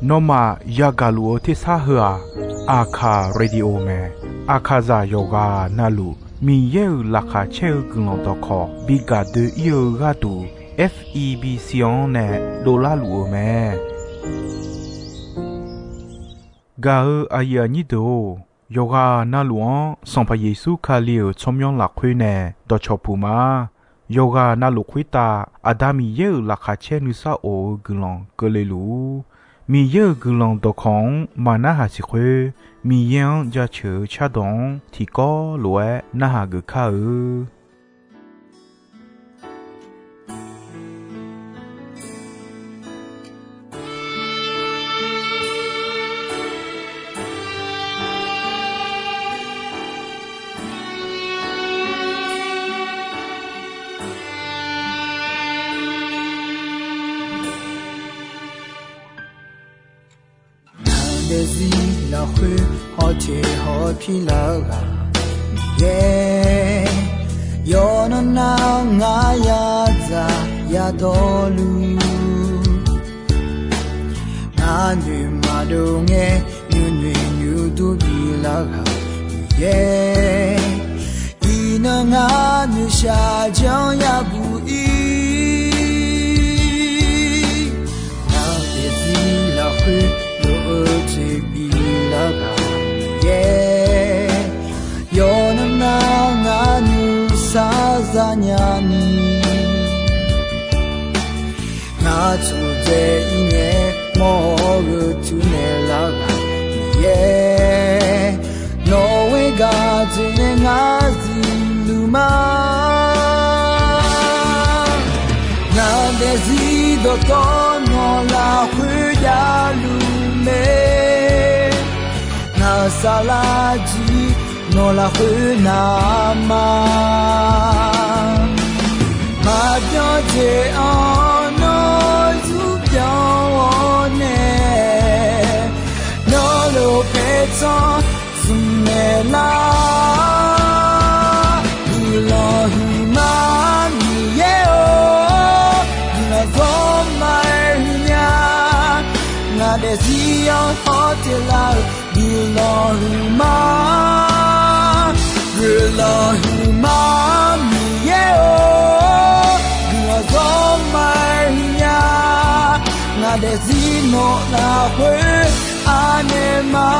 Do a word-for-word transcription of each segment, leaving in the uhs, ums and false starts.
Nawmaf yagaq luf-eu tersar heu-aq, Aqkaq radio mae. Aqkaqzaq yawqghaq navluf Miqyaer-euq laqkhaq caer-eu guiqlanq dawqkawq bi gaq doe-ir-eu gharduq, F E B C-anr nae dovlar luf-eu mae. Gaq-eu aqyuif aqnyir deuq-or, yawqghaq navluf-anr Sanqpaq Yeqsur Kali-euq tsawrmyanr lafkhoer nae dawqcawq puq ma. Yawqghaq navluf khoertav Aqda Miqyaer-euq laqkhaq caer nuisar of-eu guiqlanq keuvle luf-ur. Miqyaer-euq guiqlanq dawqkawq-anr maqnarhaq siq khoer, Miqyaer-anr jaceuq-eu cardawq-anr tiqkawv lof-aer narhaq geuf kar-eu. Ngaq daefzir lafkhoer hawteq hawpir lar-eu ghaq Miqyaer, yawqnan nar ngar yadzaq yadawrluf, ngar noeq maqdov ngae nuinoeq nuidur bilar ghaq Miqyaer, iqnan ngar noeqshaq janr yabuq ir. Ngaq daefzir lafkhoer lof-eu jeq bilar ghaq Miqyaer, yawqnan nar ngar nuisar zanya ni, ngar taqdzae ir ngae mawr-eu teunaeq lar ghaq Miqyaer, nawq-euq gaq jeq nae ngar zifluf ma. Ngaq daefzir dawqtawvluf nawq lafkhoer javluf mae. Ngaq-euq saflar jir nawq lafkhoer navma, maqbyan jeq-anr nawr zurpyanr-awr nae, nawr lof paertsanr zmqnaeq lar. Guiqlanq huiqma Miqyaer-or, guiqlanq zawrma-aer huiqnya. Ngaq daefzir-anr hawteq lar-eu guiqlanq huiqma, guiqlanq huiqma Miqyaer-or, guiqlanq zawrma-aer huiqnya. Ngaq daefzir nawq lafkhoer anaeq ma.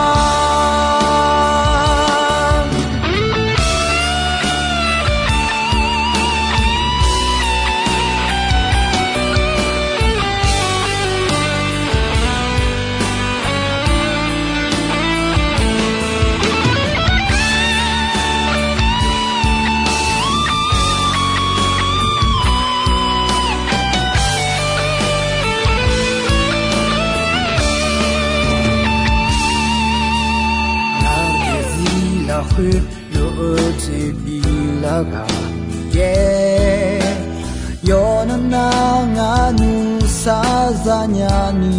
Ngaq daefzir lafkhoer lof-eu jeq bilar ghaq Miqyaer, yawqnan nar ngar nuisar zanya ni,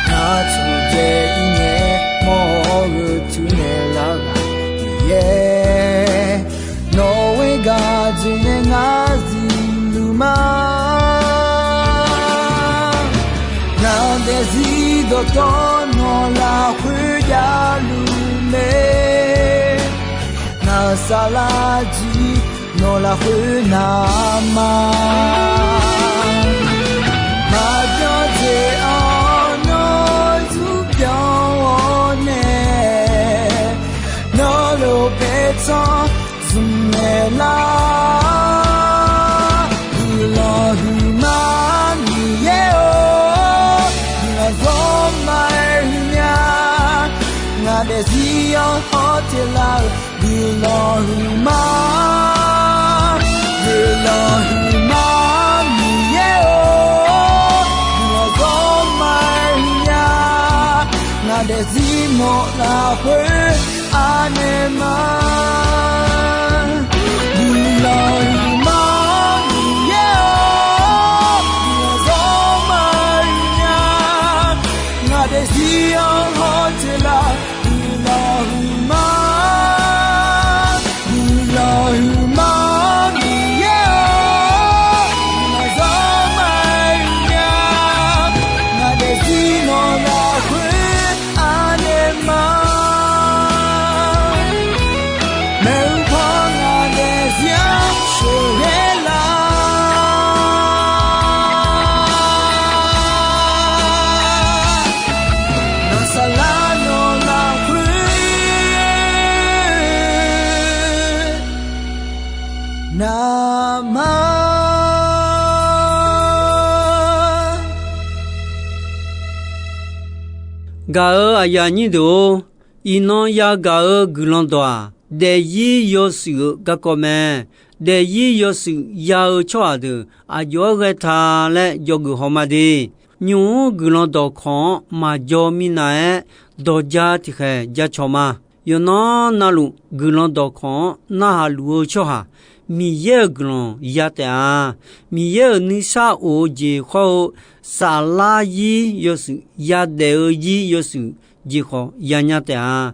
ngar taqdzae ir ngae mawr-eu teunaeq lar ghaq Miqyaer, nawq-euq gaq jeq nae ngar zifluf ma. Ngaq daefzir dawqtawvluf nawq lafkhoer javluf mae. Ngaq-euq saflar jir nawq lafkhoer navma, maqbyan jeq-anr nawr zurpyanr-awr nae, nawr lof paertsanr zmqnaeq lar. Guiqlanq huiqma Miqyaer-or, guiqlanq zawrma-aer huiqnya. Ngaq daefzir-anr hawteq lar-eu guiqlanq huiqma, guiqlanq huiqma Miqyaer-or, guiqlanq zawrma-aer huiqnya. Ngaq daefzir nawq lafkhoer anaeq ma. Guiqlanq huiqma Miqyaer-or, guiqlanq zawrma-aer huiqnya. Ngaq daefzir-anr hawteq lar-eu guiqlanq huiqma, guiqlanq huiqma Miqyaer-or, guiqlanq zawrma Gaq-euq aqyuif aqnyir deuq-or, iqnan yagaq-eu guiqlanq dawq-aq, daefzir yawshuif-euq garkawv mae. Daefzir yawshuif ya-eu tsawrhaq deuq aqjox-aer ghae ta laer dzawgeuf haw ma de. Nymq-mr guiqlanq dawqkawq-anr maqjaw minav-aer, dawq ja tiqkhaeq ja cawq ma. Yawqnan navluf guiqlanq dawqkawq-anr narhaq luf-eu tsawrhaq, Miqyaer-euq guiqlanq ya taef-a. Miqyaer-euq nuisar of-eu jeq khawr-eu, saflar zir yawshuif, yadaef-eu zir yawshuif jeq khawf yanya taef-a.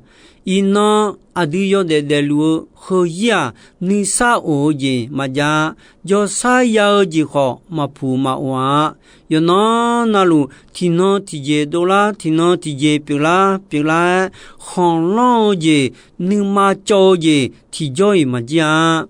Iqnan aqdui yawdaef daefluf-eu heuzir-aq, nuisar of-eu jeq maqjav-a. Jawrshar ya-eu jeq khawf maqpuq maqof-a. Yawqnan navluf tiqnan tiqjeq dovlar, tiqnan tiqjeq pyeuflar pyeuflar-aer, khanqlanr-eu jeq, nuima cawv-eu jeq tiqjawr-iq maqjir-a.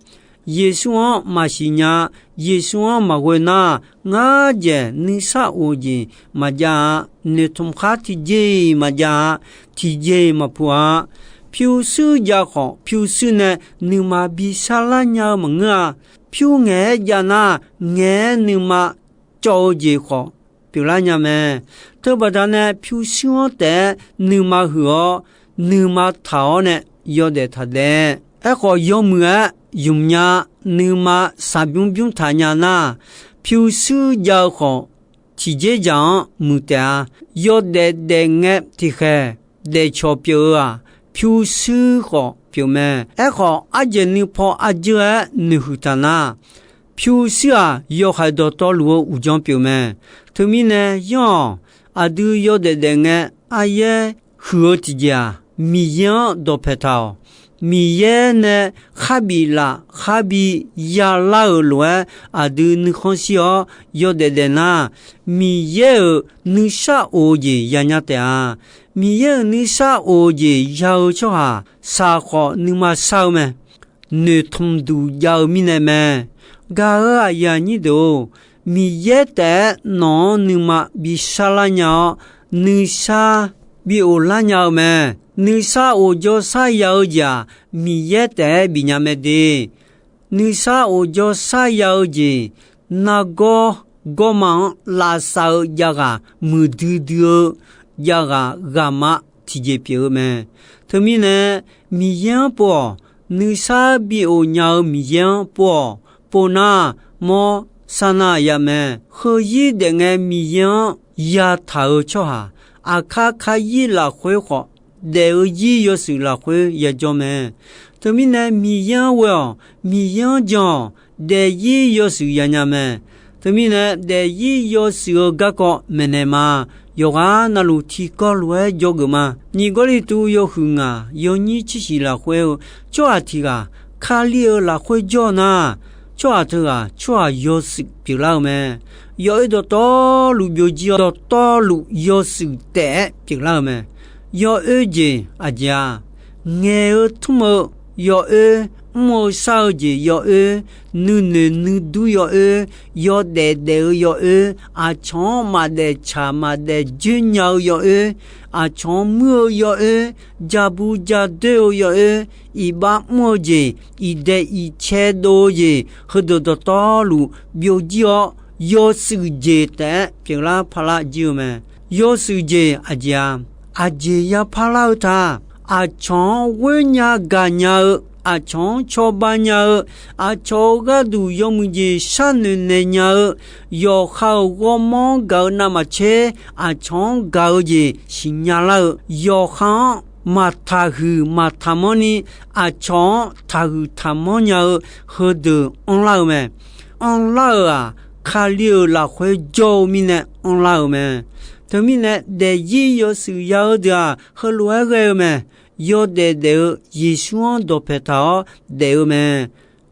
Yeqsur-anr maqsiq nya, Yeqsur-anr maqghoe nar, ngar dzaeq nuisar of-eu jeq maqjav-a. Noeqtmq khar tiqjeq-iq maqjav-a. Tiqjeq-iq maqpuq-a. Pyurshuir jav khawf, pyurshuir nae nuima bi sarlar nya-eu maqngeur-a. Pyur ngaeq-aer jav nar, ngaeq-aer nuima cawv-eu jeq khawf pyeuflar nya mae. Teubaqda nae pyurshuir-anr taef-aer nuima huiq-awr, nuima taq-awr nae yawdaef taqdaef. Aerkhawf, yawmuiq-aer ymq nya, nuima shaqbymr bymr taq nya nar, pyurshuir jav-eu khawf, tiqjeq dzaq-anr muiq taef-a. Yawdaef daef ngae tiqkhaeq daefcawq pyeuf-eu-aq, pyurshuir khawf pyeuf mae. Aerkhawf, ardzaeq nuipaw arjeur-aer noeqhuiq taq nar, pyurshuir-aq, yawhaiq dawqtawvluf-eu uqdzan pyeuf mae. Teumirnae yanr-awq, aqdui yawdaef daef ngae aryaer huiq-eu tiqjeq-aq, Miqyaer-anr dawqpae taq-awq. Miqyaer nae kharbif laf kharbi yalar-euq lof-aer aqdui nuikhanr shir-awr yawdaef daef nar, Miqyaer-euq nuisar of-eu jeq yanya taef-a. Miqyaer-euq nuisar of-eu jeq ya-eu tsawrhaq saq khawf nuima shar-eu mae. Noeqtmq duq jav-eu mirnae mae. Gaq-euq aqyuif aqnyir deuq-or, Miqyaer taef-aer nawq-anr nuima bi sarlar nya-awr, nuisar bi of lar nya-eu mae. Nuisar of jawrshar ya-eu jeq-aq, Miqyaer taef-aer bifnya mae de. Nuisar of jawrshar ya-eu jeq, nargawr gawrma-anr lavsav-eu javghaq muiqdui dui-eu javghaq ghaqma tiqjeq pyeuf-eu mae. Teumirnae, Miqyaer-anr pov-awq. Nuisar bi of nya-eu Miqyaer-anr pov-awq. Pov nar, mawr sar nar-aq ya mae. Heuzir daef ngae Miqyaer-anr yataq-eu tsawrhaq, aqkar kar zir lafkhoer khawf, daef-eu zir yawshuif lafkhoer yajawr mae. Teumirnae Miqyaer-anr ghoe-awq, Miqyaer-anr jan-awq, daefzir yawshuif yanya mae. Teumirnae daefzir yawshuif-eu garkawv maeqnaeq ma. Yawqghaq navluf tiqkawv lof-aer dzawgeuf ma. Nyiq Gawrliqtu yawhuiq ngaq yawnyir tsershif lafkhoer-eu, tsawrhaq tiq ghaq Kali-euq lafkhoer jawr nar, tsawrhaq teughaq tsawrhaq yawshuif pyeuflar-eu mae. Yawoer dawqtawvluf byovjir-awr, dawqtawvluf yawshuif taef-aer pyeuflar-eu mae. Yawoer jeq aqjeq-aq, ngaeq-eu tmr-eu yawoer, mr-eu shar-eu jeq yawoer, nuinoeq nuidur yawoer, yawdaef daef-eu yawoer, aqcawq-anr maqdaef tsaq maqdaef joer nya-eu yawoer, aqcawq-anr muir-eu yawoer, ja bu ja doer-eu yawoer, iqbax mr-eu jeq, iqdaeq iqcae dov-eu jeq, heudeuq dawqtawvluf byovjir-awr, yawshuif jeq taef-aer pyeuflar parlar jir-eu mae. Yawshuif jeq aqjeq-aq, aqjeq ya parlar-eu ta. Aqcawq-anr ghoer nya gaq nya-eu, aqcawq-anr cawba nya-eu, aqcawq-euq gharduq yawmuiq jeq sharnoeq naeq nya-eu, yawqha-euq ghawrmawr-anr gaq-eu navmaqtser, aqcawq-anr gaq-eu jeq siqnya lar-eu, yawqha-anr maqtaqhuiq maqtaqmanrni, aqcawq-anr taqhuiq taqmanr nya-eu, heudeuq anrlar-eu mae. Anrlar-euq-aq, Kali-euq lafkhoer jawr-eu mirnae anrlar-euq mae. Teumirnae daefzir yawshuif ya-eu deuq-aq, heulof-aer ghae-eu mae. Yawdaef daef-eu Yeqsur-anr dawqpae taq-awr daef-eu mae.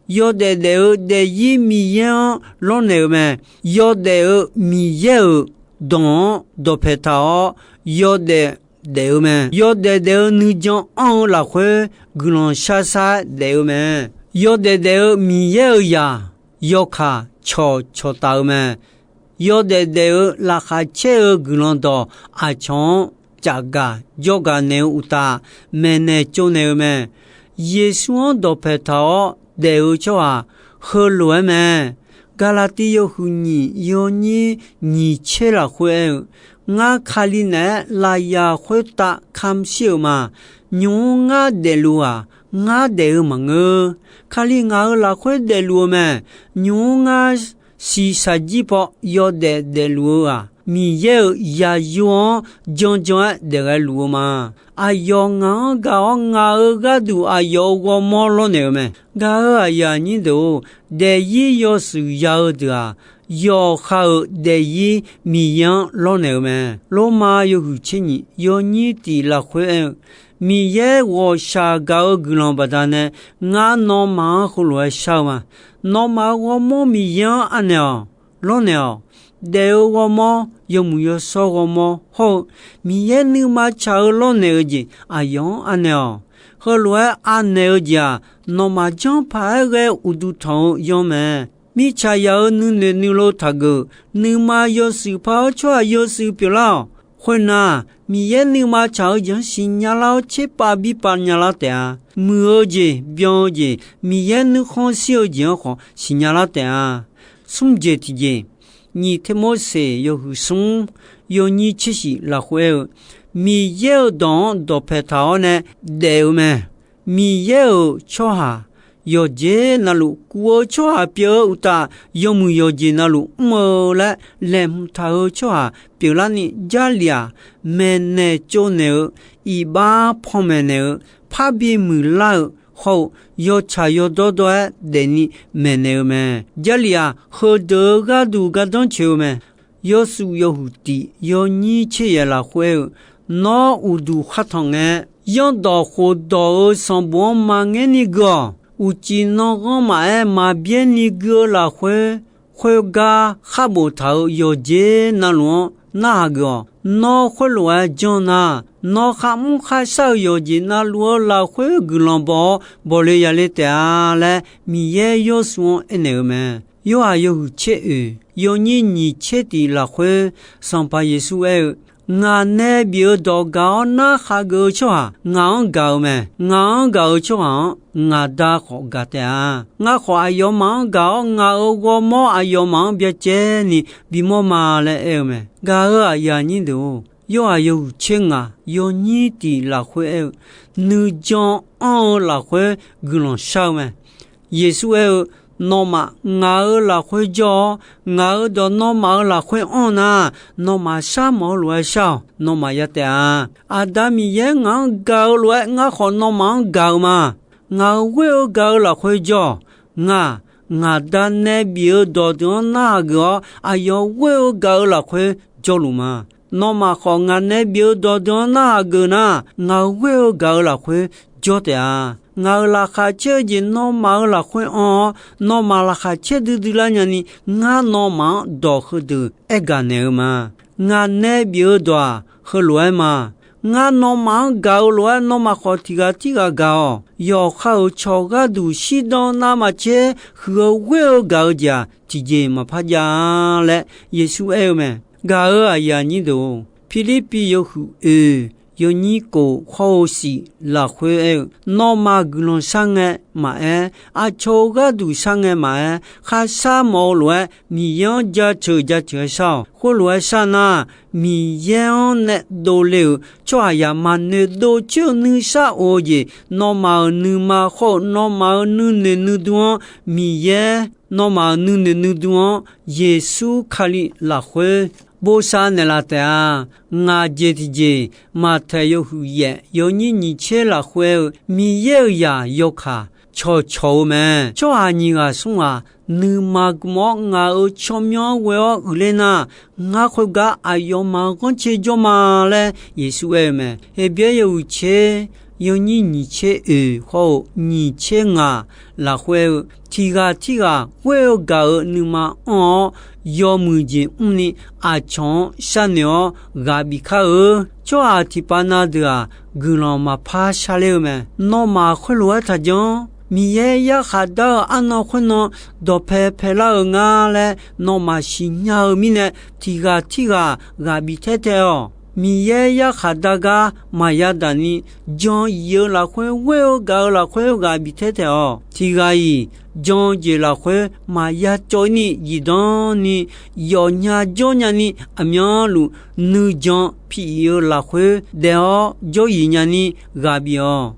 Yawdaef daef-eu daefzir Miqyaer-anr lawrnaeq-eu mae. Yawdaef-eu Miqyaer-euq dawq-anr dawqpae taq-awr yawdaef daef-eu mae. Yawdaef daef-eu nuijan anr-eu lafkhoer guiqlanq shar shar-aer daef-eu mae. Yawdaef daef-eu Miqyaer-euq zaq yawkaq cawqcawq taf-eu mae. Yawdaef daef-eu laqkhaq caer-eu guiqlanq dawq aqcawq-anr cafgaq jawrgaq naeq-eu uqtaf, maeqnaeq tsovnaeq-eu mae. Yeqsur-anr dawqpae taq-awr daef-eu tsawrhaq heulof-aer mae. Gaqlaqtiv yawhuiq nyiq yawnyir nyiq tser lafkhoer aer-eu, Ngar, Kali naeq-aer lafyaq khoertav kamq shir-euq ma. Nymq-mr ngar daefluf-aq, ngar daef-eu maqngeur. Kali ngaq-euq lafkhoer daefluf-eu mae. Nymq-mr ngar shiqshaq jir paw yawdaef daefluf-eu-aq, Miqyaer-euq zaqyo-anr janjan-aer daefghae luf-eu ma. Aqyawf ngaq-anr gaq-awr, ngaq-euq gharduq aqyawf-euq ghawrmawr lawrnaeq-eu mae. Gaq-euq aqyuif aqnyir deuq-or, daefzir yawshuif ya-eu deuq-aq, yawqha-euq daefzir Miqyaer-anr lawrnaeq-eu mae. Lormav yawhuiq tser nyiq yawnyir tiq lafkhoer aer-eu, Miqyaer ghawqshaq gaq-eu guiqlanq baqdanae, ngar nawmaf-anr heulof-aer shar-eu ma. Nawmaf-euq ghawrmawr Miqyaer-anr anaeq-awq, lawrnaeq-awq. Daef-eu ghawrmawr, yawmuiq yawshawr ghawrmawr hawr-eu, Miqyaer nuima tsaq-eu lawrnaeq-eu jeq aqyawf-anr anaeq-awq. Heulof-aer anaeq-eu jeq-aq, nawmaf janrpaq-aer ghae uqduq tanq-eu yanr mae. Mirtsaq yaq-euq nuinoeq nuilov taqgeuf, nuima yawshuif par-awr tsawrhaq yawshuif pyeuflar-awq. Khoernar, Miqyaer nuima tsaq-eu jeq-anr siqnya lar-awr tserpav birpav nya lar taef-a. Muiq-eu jeq, byan-eu jeq, Miqyaer nuikhanr shir-eu jeq-anr khawf siqnya lar taef-a. Smr jeq tiqjeq, nyiq Termorseq yawhuiq smr yawnyir tser shif lafkhoer aer-eu, Miqyaer-euq dawq-anr dawqpae taq-awr nae daef-eu mae. Miqyaer-euq tsawrhaq yawqjeq navluf, kuv-eu tsawrhaq pyeuf-eu uqtaf, yawmuiq yawqjeq navluf mr-eu laer laeqhmq taq-eu tsawrhaq pyeuflarni, Jarlif-aq, maeqnaeq tsovnaeq-eu, iqbax panmaeq naeq-eu, parbi muiqlar-eu hawr-eu, yawtsaq yawdawr dawr-aer daefni maeqnaeq-eu mae. Jarlif-aq, heudeuq-eu gharduq gardanr coeq-eu mae. Yawshuif yawhuiq tiq yawnyir tser yaeq lafkhoer aer-eu, Nawr uqduq khartanq ngae, yanrdawq khofdawq-euq sanqbof-anr maqngaer ni gui-awq. Uqcif nanghanr maqaer maqbyaer ni gui-eu lafkhoer, khoergar khar boftaq-euq yawqjeq navluf-anr narhaq geuf-awq. Nawr khoerlof-aer janr nar, nawr kharmr kharshar-euq yawqjeq navluf-eu lafkhoer guiqlanq baw-awr bawqle yale taef-a laer, Miqyaer Yawshuif-anr aernaeq-eu mae. Yorhaq yawhuiq tser oeq yawnyir nyiq tser tiq lafkhoer, Sanqpaq Yeqsur aer-eu, Ngaq nae bif-eu dawq gaq-awr narhaq geuf-eu tsawrhaq ngaq-anr gaq-eu mae. Ngaq-anr gaq-eu tsawrhaq-anr, ngaq Da khawf gaq taef-a. Ngar khawf, aqyawfmaf-anr gaq-awr, ngaq-euq ghawrmawr aqyawfmaf-anr byacaevni bimawr ma laer aer-eu mae. Gaq-euq aqyuif aqnyir deuq-or, Yorhaq yawhuiq tser ngaq yawnyir tiq lafkhoer aer-eu, nuijan anr-eu lafkhoer guiqlanq shar-eu mae. Yeqsur aer-eu, Nawmaf ngaq-euq lafkhoer jawr-awr, ngaq-euq dawq nawmaf-euq lafkhoer anr nar, nawmaf sharmawf-eu lof-aer shar-awq. Nawmaf ya taef-a. Aqda Miqyaer ngaq-anr gaq-eu lof-aer, ngar khawf nawmaf-anr gaq-eu ma. Ngaq-euq ghoer-eu gaq-eu lafkhoer jawr-awq. Ngaq, ngaq Da nae bif-eu dawqdeuq-anr narhaq geuf-awr, aqyawf ghoer-eu gaq-eu lafkhoer jawrluf ma. Nawmaf khawf, ngaq nae bif-eu dawqdeuq-anr narhaq geuf nar, ngaq-euq ghoer-eu gaq-eu lafkhoer jawr taef-a. Ngaq-euq laqkhaq caer-eu jeq nawmaf-euq lafkhoer anr-awr, nawmaf laqkhaq caer duidui lar nyani, ngar nawmaf-anr dawq heudeuq aer gaq naeq-eu ma. Ngaq nae bif-eu dawq-aq, heulof-aer ma. Ngar nawmaf-anr gaq-eu lof-aer, nawmaf khawf tiq ghaq tirghaq gaq-awq. Yawqha-euq cawq gharduq shirdan navmaqtser huiq-eu ghoer-eu gaq-eu jeq-aq, tiqjeq maqpar jav-a laer Yeqsur aer-eu mae. Gaq-euq aqyuif aqnyir deuq-or, Pirlirpiv yawhuiq oeq yawnyir kof hawr-eu shif lafkhoer aer-eu, Nawmaf guiqlanq sharngae maqaer, aqcawq-eu gharduq sharngae maqaer, kharshar mawf-eu lof-aer Miqyaer-anr jaceuq jaceuq-aer shar-awq. Khoerlof-aer shar nar, Miqyaer-anr nae dovle-euq tsawrhaqzaq maqnoeq dov coer-eu nuisar of-eu jeq, nawmaf-euq nuima hawr-eu nawmaf-euq nuinoeq nuidm-anr Miqyaer, nawmaf-euq nuinoeq nuidm-anr Yeqsur Kali lafkhoer bosav naeqlaf taef-a. Ngaq jeq tiqjeq, Maqtaeq yawhuiq yaef yawnyir nyiq tser lafkhoer aer-eu, Miqyaer-euq zaq yawkaq cawqcawq-eu mae. Tsawrhaq nyiq ghaq smr ghaq nuima gm-awr ngaq-euq tsawrmyanr-anr ghoe-awr uiqler nar, ngar khoergar aqyawfmaf-euq ghanrcae jawr ma laer Yeqsur aer-eu mae. Heqbyaer yawhuiq tser yawnyir nyiq tser oeq hawr-eu nyiq tser ngaq lafkhoer aer-eu, tiq ghaq tirghaq ghoer-eu gaq-euq nuima anr-awr, yawmuiq jeq mrni aqcawq-anr sharnoeq-awr ghaq bif kar-eu. Tsawrhaq tiqpav na deuq-aq, guiqlanq maqpar sharler-eu mae. Nawmaf khoerlof-aer taqjanr. Miqyaer yarkhaq dar-eu arnan khoernan dawqpae paelar-eu ngar laer nawmaf siqnya-eu mirnae, tiq ghaq tirghaq ghaq bif taer tae-awq. Miqyaer yarkhaq dar gar maqya daq ni, jan-eu if-eu lafkhoer ghoer-eu gaq-eu lafkhoer ghaq bif taer taeq-awq. Tiq ghaq-iq jan-eu jeq lafkhoer maqya cawv-ir ni zifdan ni, yawfnya jawrnya ni aqmyanluf nuijan piq-eu lafkhoer daef-awr jawr-iq nya ni ghaq bif-awq.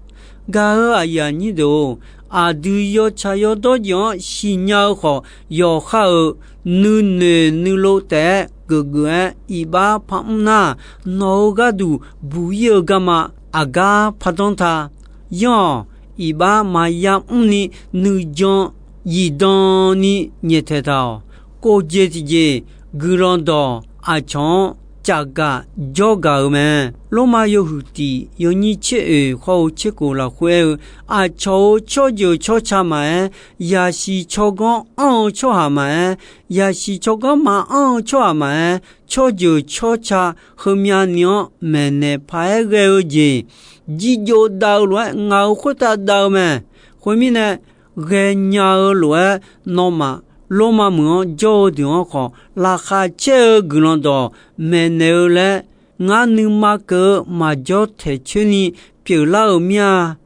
Gaq-eu aqyuif aqnyir deuq-or, aqdui yawtsaq yawdawr jeq-anr siqnya-eu khawf, yawqha-euq nuinoeq nuilov taef-aer geufgeuf-aer iqbax par mr nar, nawq-euq gharduq buq-ir-eu garma aqgar pardanr ta. Yanr-awq, iqbax maqya mrni nuijan zifdan ni nyaeftaeq taq-awq. Kov jeq tiqjeq guiqlanq dawq aqcawq-anr cafgaq jawrgaq-euq mae. Lormav yawhuiq tiq yawnyir tser oeq khawr-eu tser kof lafkhoer aer-eu, aqcawq-euq tsawrjeuq tsawrca maqaer, yaqsiq tsawrganr anr-eu tsawrhaq maqaer, yaqsiq tsawrganr maqanr-eu tsawrhaq maqaer, tsawrjeuq tsawrca heumyav ni-anr maeqnaeq paq-aer ghae-eu jeq, jirjov dav-eu lof-aer ngaq-euq khoertav dav-eu mae. Khoermirnae, ghaenya-eu lof-aer nawmaf lormav meuq-anr jawr-eu deuq-anr khawf, laqkhaq caer-eu guiqlanq dawq maeqnaeq-eu laer, ngar nuima keuv-eu maqjawr taeq coer ni pyeuflar-euq mir-a.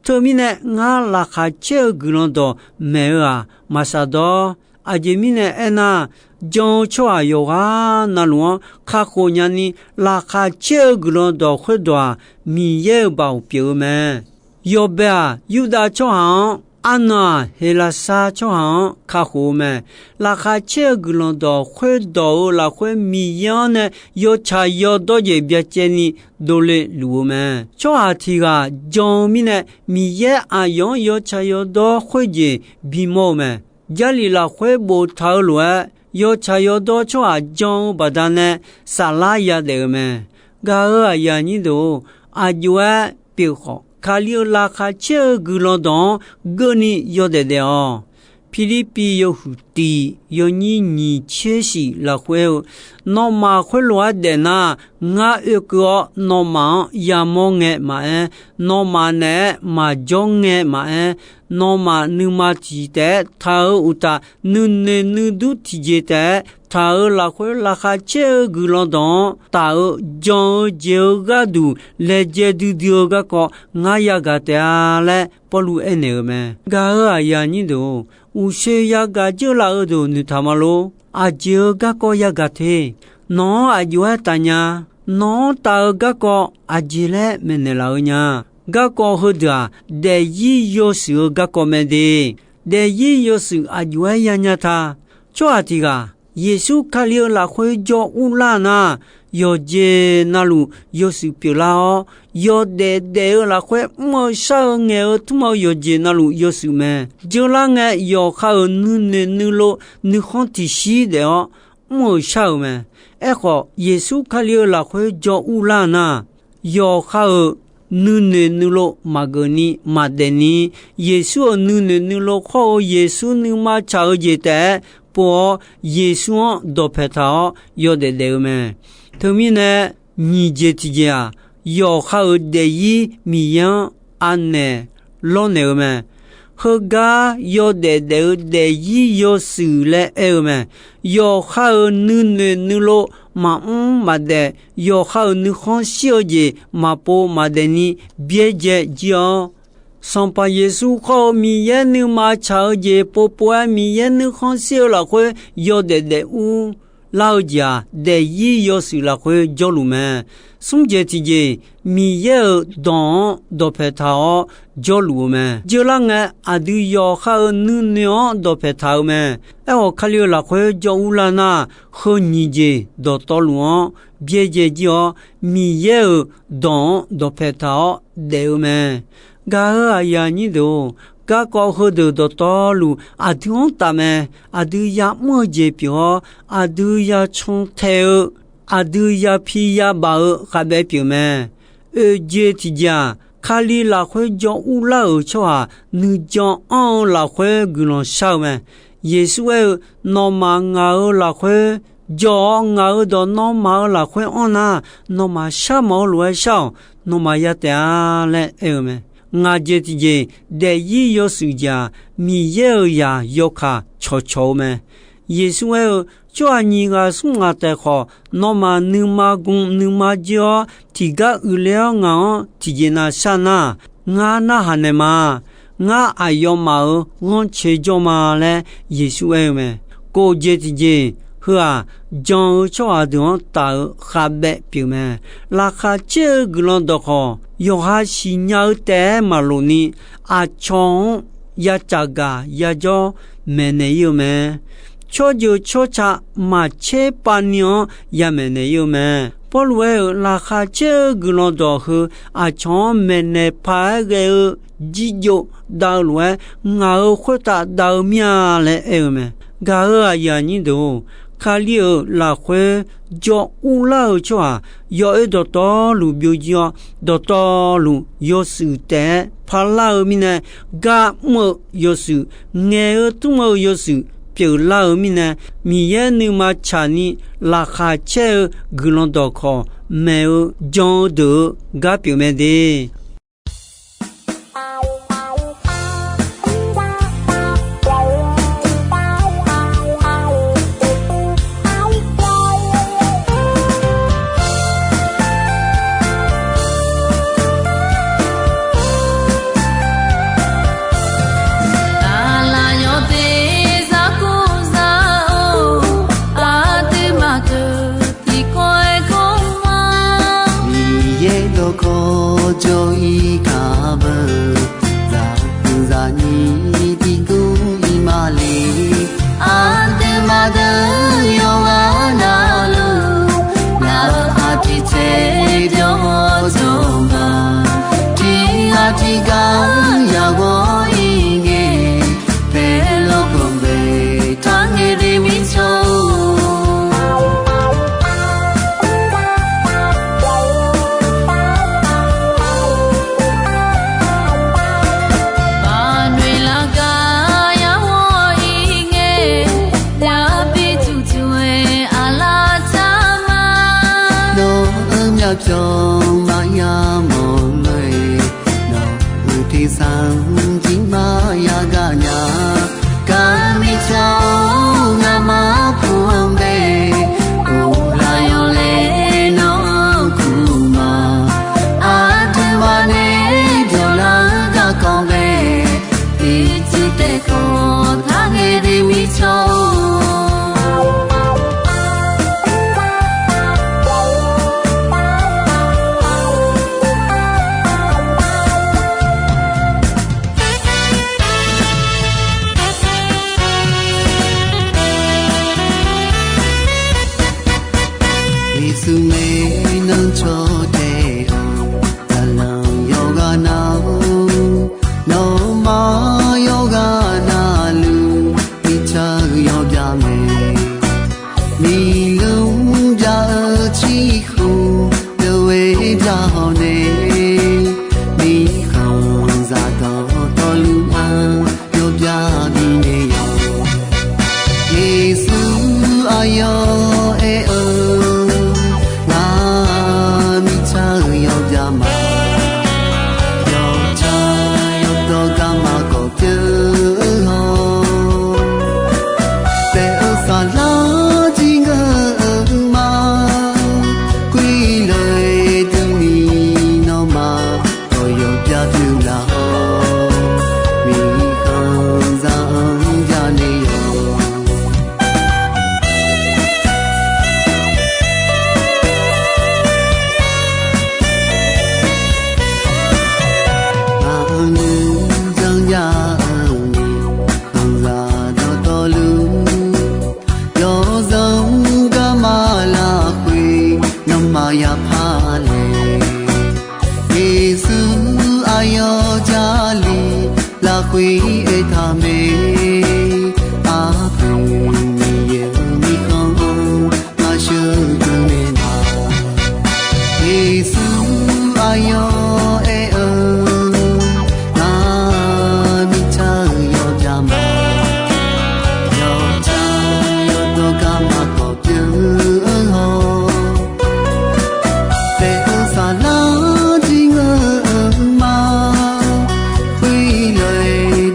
Teumirnae, ngar laqkhaq caer-eu guiqlanq dawq maeq-eu-aq, maqsaq dawr. Aqjeq mirnae aernar, jan-eu tsawrhaq yawqghaq navluf-anr kakhof nyani, laqkhaq caer-eu guiqlanq dawq khoerdawq-aq, Miqyaer-euq baoq pyeuf-eu mae. Yawbae-aq, Yurdav tsawrhaq-anr, arnan-aq, Heqlaqsar tsawrhaq-anr kakhof-eu mae. Laqkhaq caer-eu guiqlanq dawq khoerdawq-euq lafkhoer Miqyaer-anr nae yawtsaq yawdawr jeq byacaevni dovle luf-eu mae. Tsawrhaq tiq ghaq jan-eu mirnae, Miqyaer aqyawf-anr yawtsaq yawdawr khoerjeq bimawr-eu mae. Jarlif lafkhoer boftaq-eu lof-aer, yawtsaq yawdawr tsawrhaq jan-eu baqdanae saflar yadaef-eu mae. Gaq-eu aqyuif aqnyir deuq-or, aqjox-aer pyeuf khawf, Kali-euq laqkhaq caer-eu guiqlanq dawq-anr geuvni yawdaef daef-awq. Pirlirpiv yawhuiq tiq yawnyir nyiq tser shif lafkhoer-eu, nawmaf khoerlof-aer daefnar, ngar oekeuv-awr nawmaf-anr yamawr ngae maqaer, nawmaf naeq-aer maqjawr ngae maqaer, nawmaf nuima tiq taef-aer taq-eu uqtaf, nuinoeq nuidur tiqjeq taef-aer taq-eu lafkhoer laqkhaq caer-eu guiqlanq dawq-anr taf-eu jan-eu jeq-eu gharduq laejae duidui-eu garkawv ngar yagaq taef-a laer Pawrluv aernaeq-eu mae. Gaq-eu aqyuif aqnyir deuq-or, uqshoe yagaq jeur laf-eu deuq noeqtaq ma lor. Aqjeq-eu garkawv yagaq te. Nawq-anr aqjox-aer taf nya. Nawq-anr taf-eu garkawv aqjeq laer maeqnaeq laf-eu nya. Garkawv heudeuq-aq, daefzir yawshuif-eu garkawv mae de. Daefzir yawshuif aqjox-aer yanya ta. Tsawrhaq tiq ghaq Yeqsur Kali-eu lafkhoer jawr urlar nar, yawqjeq navluf yawshuif pyeuflar-awr, yawdaef daef-eu lafkhoer mr-eu shar-eu ngaeq-eu tmr-eu yawqjeq navluf yawshuif mae. Jeurlar ngae, yawqha-euq nuinoeq nuilov nuikhanr tiqshir daef-awr mr-euq shar-euq mae. Aerkhawf, Yeqsur Kali-eu lafkhoer jawr urlar nar, yawqha-euq nuinoeq nuilov maqgeuf ni maqdaef ni, Yeqsur-euq nuinoeq nuilov khawr-eu Yeqsur nuima tsaq-eu jeq taef-aer pov-awr, Yeqsur-anr dawqpaeq taq-awr yawdaef daef-eu mae. Teumirnae, nyiq jeq tiqjeq-aq, yawqha-euq daefzir Miqyaer-anr anaeq lawrnaeq-eu mae. Heugar yawdaef daef-eu daefzir yawshuif laer aer-eu mae. Yawqha-euq nuinoeq nuilov maqmr maqdaef, yawqha-euq nuikhanr shir-eu jeq maqpov maqdaef ni byaerdzae jir-awr, Sanqpaq Yeqsur khawr-eu Miqyaer nuima tsaq-eu jeq povpov-aer Miqyaer nuikhanr shir-eu lafkhoer yawdaef daef ur lar-eu jeq-aq, daefzir yawshuif lafkhoer jawrluf mae. Smr jeq tiqjeq, Miqyaer-euq dawq-anr dawqpaeq taq-awr jawrluf-eu mae. Jeurlar ngae, aqdui yawqha-euq nuinoeq-anr dawqpaeq taq-eu mae. Aerkhawf, Kali-eu lafkhoer jawr urlar nar, heu nyiq jeq dawqtawvluf-anr byaerdzae jir-awr, Miqyaer-euq dawq-anr dawqpaeq taq-awr daef-eu mae. Gaq-eu aqyuif aqnyir deuq-or, garkawv heudeuq dawqtawvluf aqdui-anr taf mae. Aqdui yamr-eu jeq pyeuf-awr, aqdui yacan tae-eu, aqdui yapi yabaf-eu khavbaev pyeuf mae. Oeq jeq tiqjeq-aq, Kali lafkhoer jawr urlar-euq tsawrhaq nuijan anr-eu lafkhoer guiqlanq shar-eu mae. Yeqsur aer-eu, nawmaf ngaq-euq lafkhoer jawr-awr, ngaq-euq dawq nawmaf-euq lafkhoer anr nar, nawmaf shar mawf-eu lof-aer shar-awq. Nawmaf ya taef-a laer aer-eu mae. Ngaq jeq tiqjeq, daefzir yawshuif jeq-aq, Miqyaer-euq zaq yawkaq cawqcawq-eu mae. Yeqsur aer-eu, Tsawrhaq nyiq ghaq smr ghaq taef khawf, nawmaf nuima gu nuima jir-awr, tiqgar uiqler-awr ngaq-anr tiqjeq nav shar nar, ngar narhaq naeq ma. Ngar aqyawfmaf-euq ghanrcae jawr ma laer Yeqsur aer-eu mae. Kof jeq tiqjeq, heu-aq, jan-eu tsawrhaq deuq-anr taf-eu khavbaev pyeuf mae. Laqkhaq caer-eu guiqlanq dawqkawq, yawqha siqnya-eu taef-aer maqlof ni, aqcawq-anr ya caqgaq yajawr maeqnaeq ir-eu mae. Tsawrjeuq tsawrca maqcaer pav ni-anr ya maeqnaeq ir-eu mae. Pawrluv aer-euq laqkhaq caer-eu guiqlanq dawq heu aqcawq-anr maeqnaeq paq-aer ghae-eu jirjov dav-eu lof-aer, ngaq-euq khoertav dav-eu mir-a laer aer-eu mae. Gaq-euq aqyuif aqnyir deuq-or, Kali-euq lafkhoer jawr urlar-eu tsawrhaq, yawoer dawqtawvluf byovjir-awr, dawqtawvluf yawshuif taef-aer parlar-eu mirnae, gar mr-eu yawshuif, ngaeq-eu tmr-eu yawshuif pyeuflar-eu mirnae, Miqyaer nuima tsaqni laqkhaq caer-eu guiqlanq dawqkawq maeq-eu jan-eu deuq-eu gar pyeuf mae de. Aqlaf yawteq zaqkov zaq-or, aqduimaf deuq tiqkawv aerkawv ma. Miqyaer dawqkawq jawr-ir kar beu, zaqkov zaqnyir tiqguv-ir ma le. Aqduimaf deuq yawqghaq navluf, ngaq-euq aqtiq tser jawr-awr jawr ma. Tiqghaq tiqghaq yagaq-ir ngae, paerlof khanqbae taqngaeq de mirtsaq-or. Maqnoeq laf gar yagaq-ir ngae, yabi tuqtuq-aer aqlaf tsaq ma. Nawq-euq myavpyawq maqya mawq lof-aer, nawq-euq tersar-anr jir maqya gaq nya. Gar mirtsaq-or, ngamaf kur-anr bae, uvlaf yawlaeq nawr-anr kur ma. Aqduimaf nae dawqlar-eu garkawv bae, ircuf taef kawv taqngaeq de mirtsaq-or. Yeqsur ngae nan caw tae-eu, zaqlanq yawqghaq nav-or, nawmaf yawqghaq navluf, mirtsaq-eu yawbyav mae. Miqluf byav-eu ciqhuq deuq-aer byav hawq nae, mirkhanqzaq dawqtawvluf-anr yawbyav bifnaeq yawq. Yeqsur aqyawf aer-eu, Ngar mirtsaq-eu yawbyav ma. Yawtsaq yawdawr garma kawf pyeuf-eu haw, taef-eu saflar jir ngeur-eu ma. Khoerlof-aer durni nawmaf dawq yawbyav pyeuflar-awr, mirkhanqzaq-anr janaeq yawq. Aqnui janrnya-eu mirkhanqzaq dawqtawvluf, yawzanr garma lafkhoer nawmaf yapar laeq. Yeqsur aqyawf Jarlif lafkhoer aertaq mae. Aqpoeq Miqyaer-euq mirkhanq-anr ngaq sheuqdui naeq ma. Yeqsur aqyawf aer-eu, Ngar mirtsaq-eu yawbyav ma. Yawtsaq yawdawr garma kawf pyeuf-eu haw, taef-eu saflar jir ngeur-eu ma. Khoerlof-aer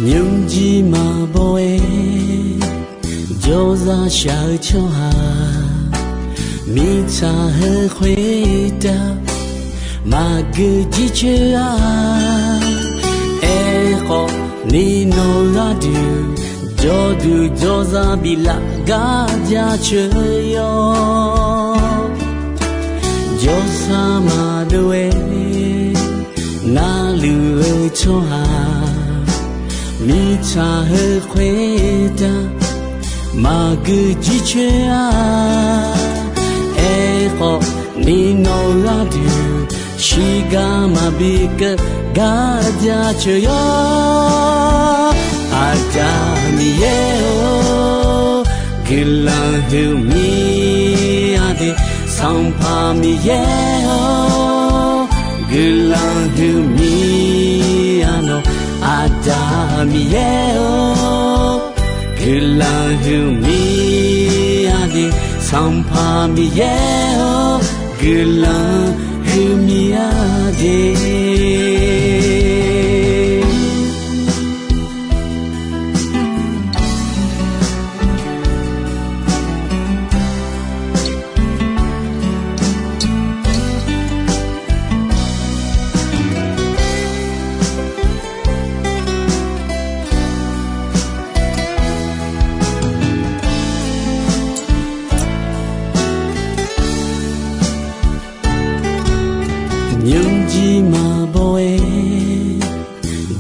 Nymrjir maqbaw-aer jawrzaq shaq-eu tsawrhaq, mirtsaq heu khoertav maqgeu jircoer-a. Aerkhawf, ni nawq gharduq jawrduq jawrzaq biflaf gar jaceuq yawr. Jawrsar maqdov-aer narluf-eu tsawrhaq, mirtsaq heu khoertav maqgeu jircoer-a. Aerkhawf, ni nawq gharduq shiqgar maqbi keuv gar jaceuq yawr. Aqda Miqyaer-or, guiqlanq huiqmir-a de. Sanqpaq Miqyaer-or, guiqlanq huiqmir-a nawq. Aqda Miqyaer-or, guiqlanq huiqmir-a de. Sanqpaq Miqyaer-or, guiqlanq huiqmir-a de. Nymrjir maqbaw-aer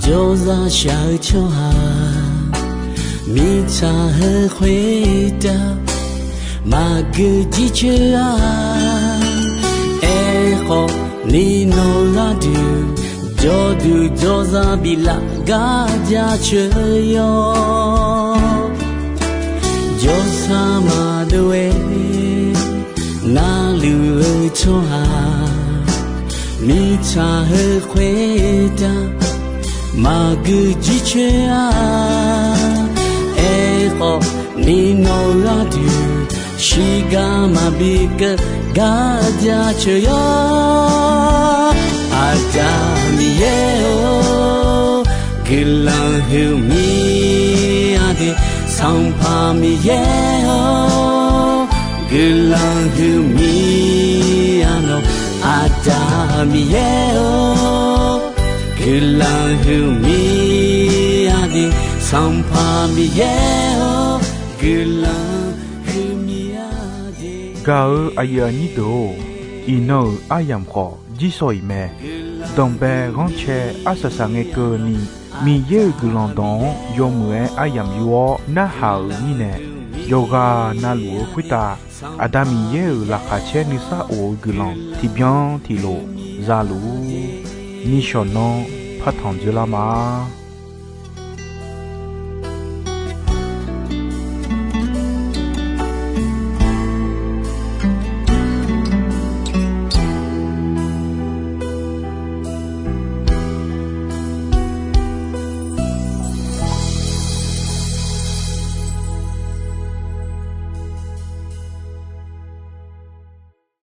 jawrzaq shaq-eu tsawrhaq, mirtsaq heu khoertav maqgeu jircoer-a. Aerkhawf, ni nawq gharduq jawrduq jawrzaq biflaf gar jaceuq yawr. Jawrsar maqdov-aer narluf-eu tsawrhaq, mirtsaq heu khoertav maqgeu jircoer-a. Aerkhawf, ni nawq gharduq shiqgar maqbi keuv gar jaceuq yawr. Aqda Miqyaer-or, guiqlanq huiqmir-a de. Sanqpaq Miqyaer-or, guiqlanq huiqmir-a nawq. Aqda Miqyaer-or, guiqlanq huiqmir-a de. Sanqpaq Miqyaer-or, guiqlanq huiqmir-a de. Gaq-eu aqyuif aqnyir deuq-or, iqnan-euq aryamq khawf jirsawq iq mae. Danqbae ghanrcae arsaq saq ngae keuvni, Miqyaer-euq guiqlanq dawq-anr yawmuiq-aer aryamq yur-awr narhaq-euq mirnae, yawqghaq navluf-eu khoertav Aqda Miqyaer-euq laqkhaq caer nuisar of-eu guiqlanq tiqbyan tiqlof za luf-ur. Nishawq nanr partanq dzoerlar ma.